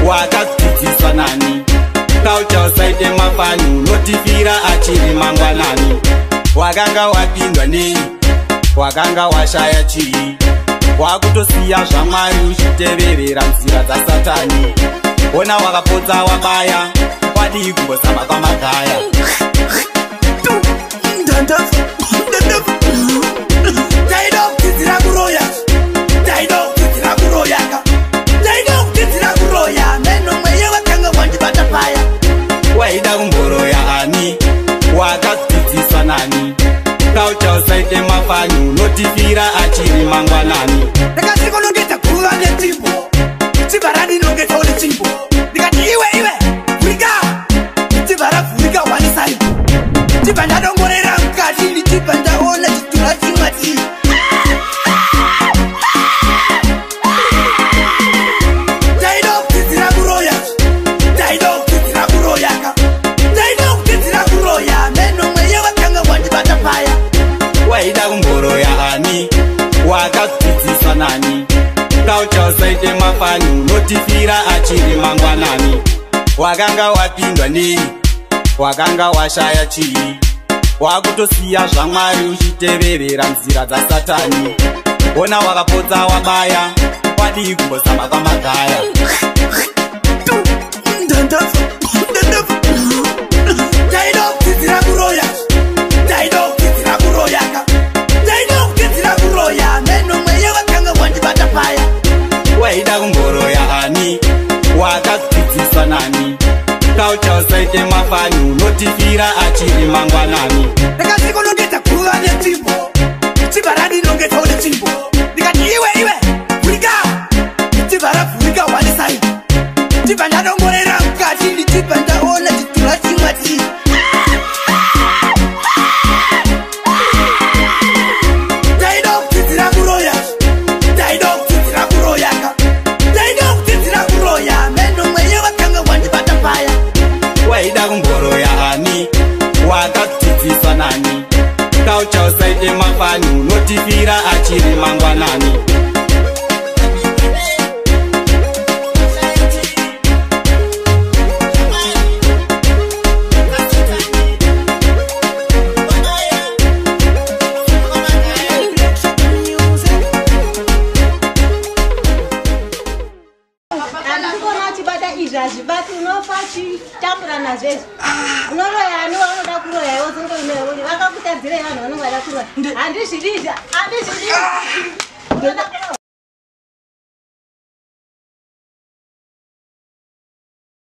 Wakadzidziswa nani? Kaucha usaite mafani, unotifira achiri mangwanani. Wakanga wapindwa nei? Wakanga washaya chii? Wakutosiya zvaMwari uchiteverera nzira dzasatani. Ona wakapotsa wabaya, wadii kumbozama kwamagaya. Taida kudzidzira kuroya, taida kudzidzira kuroyaka, taida kudzidzira kuroya. Meno mweya wakanga wandibata paya. Waida kumboroya ani? Wakadzidziswa nani? Kaucha usaite mafani, unotifira achiri mangwanani. Ndakasikonongedza guva netsvimbo, chibva randinongedzawo netsvimbo. Ndikati iwe iwe vhurika, chibva ravhurika one side, chibva ndadongorera mukati, ndichibva ndaona chitura chimati. Taida kudzidzira kuroya, taida kudzidzira kuroyaka, taida kudzidzira kuroya. Meno mweya wakanga wandibata paya. Waida kumboroya ani? Wakadzidziswa nani? Kaucha usaite mafani, unotifira achiri mangwanani. Wakanga wapindwa nei? Wakanga washaya chii? Wakutosiya zvaMwari uchiteverera nzira dzasatani. Ona wakapotsa wabaya, wadii kumbozama kwamagaya. Taida kudzidzira kuroya, taida kudzidzira kuroyaka, taida kudzidzira kuroya. Meno mweya wakanga wandibata paya. Waida kumboroya ani? Wakadzidziswa nani? Kaucha usaite mafani, unotifira achiri mangwanani. Ndakasikonongedza guva netsvimbo, chibva randinongedzawo netsvimbo. Ndikati iwe iwe vhurika, chibva ravhurika one side, chibva ndadongorera mukati, ndichibva ndaona chitura chimati. Taida kudzidzira kuroya, taida kudzidzira kuroyaka, taida kudzidzira kuroya. Meno mweya wakanga wandibata paya. Waida kumboroya ani? Wakadzidziswa nani? Kaucha usaite mafani, unotifira achiri mangwanani. Handikona achibata izvi, hazvibati, unofa achitambura nazvo izvi. Unoroya ani waunoda kuroya iwe usingounoya vakakutadzirei vanhu vanonge vada kuroya. Handizvidi izvi, handizvidi.